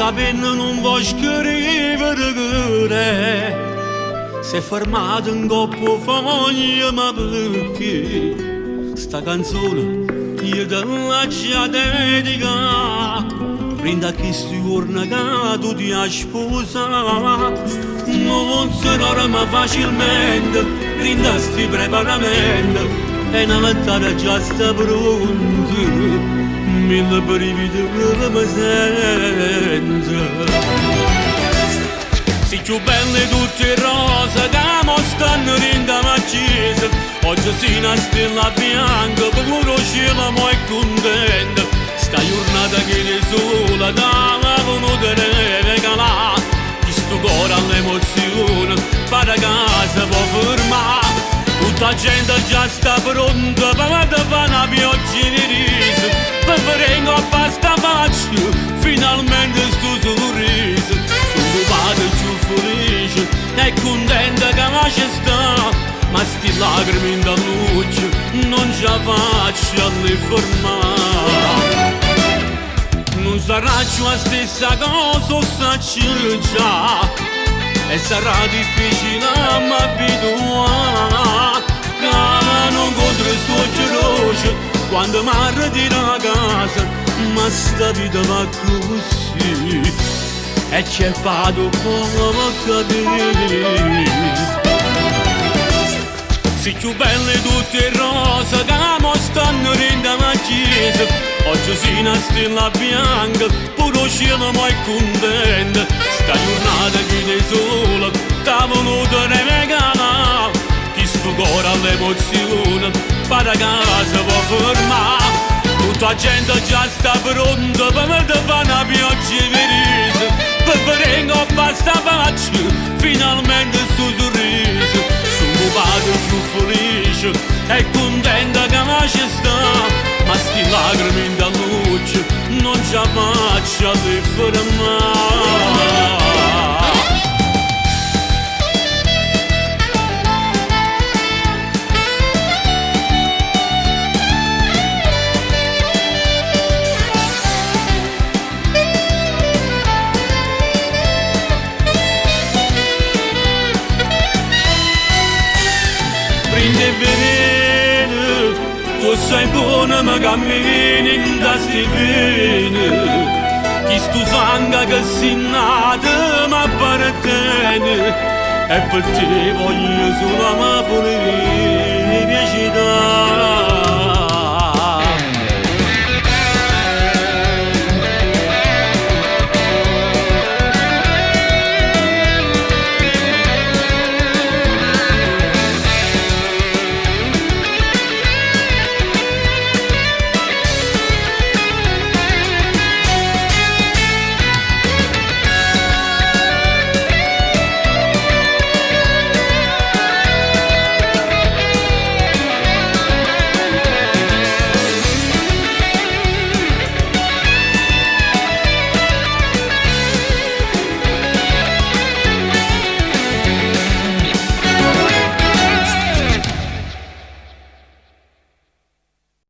Sta penna nun vo' scrivere, s'è fermata 'ncopp' 'o foglio, ma pecché sta canzone io te l'aggia dedicà dint' a chisti juorne ca tu ti 'a spusà. Nun se dorme facilmente dint' a sti preparamente e n'altare già sta pronto, mille brividi me sento. Si cchiù bella 'e tutt' 'e rose ca mo stanno dint' 'a chiesa, oggi si na stella bianca, pure 'o cielo mo è contento. Sta jurnata che di sola t'ha voluto regalà, chistu core all'emozione pare ca se po' fermà. Tutta 'a gente già sta pronta pe te fa na pioggia 'e riso, pe verè 'ncopp' a sta faccia finalmente stu sorriso. Songo 'o pate cchiù felice e cuntento ca ce sta, ma sti lacrime 'int' all'uocchie nun ce 'a faccio a le fermà. Nun sarrà cchiù 'a stessa cosa, 'o saccio già, e sarrà difficile a m'abituà ca nun 'ncontro st'uocchie doce quando m'arritiro 'a casa, ma sta vita va accussì e chi è pate 'o pò capì. Si cchiù bella 'e tutt' 'e rose ca mo stanno dint' 'a chiesa, oggi si na stella bianca, pure 'o cielo mo è contento. Sta jurnata chien' 'e sole t'ha voluto regalà, chistu core all'emozione pare ca se po' fermà. Tutta 'a gente già sta pronta pe te fa na pioggia 'e riso, pe verè 'ncopp' a sta faccia finalmente stu sorriso. Songo 'o pate cchiù felice e contento ca ce sta, ma sti lacrime 'int' all'uocchie nun ce 'a faccio a le fermà. Dint' 'e vene, tu sai buono ma cammini 'int' a sti vene, chistu sangue che si nato m'appartiene e pe te voglio solo felicità.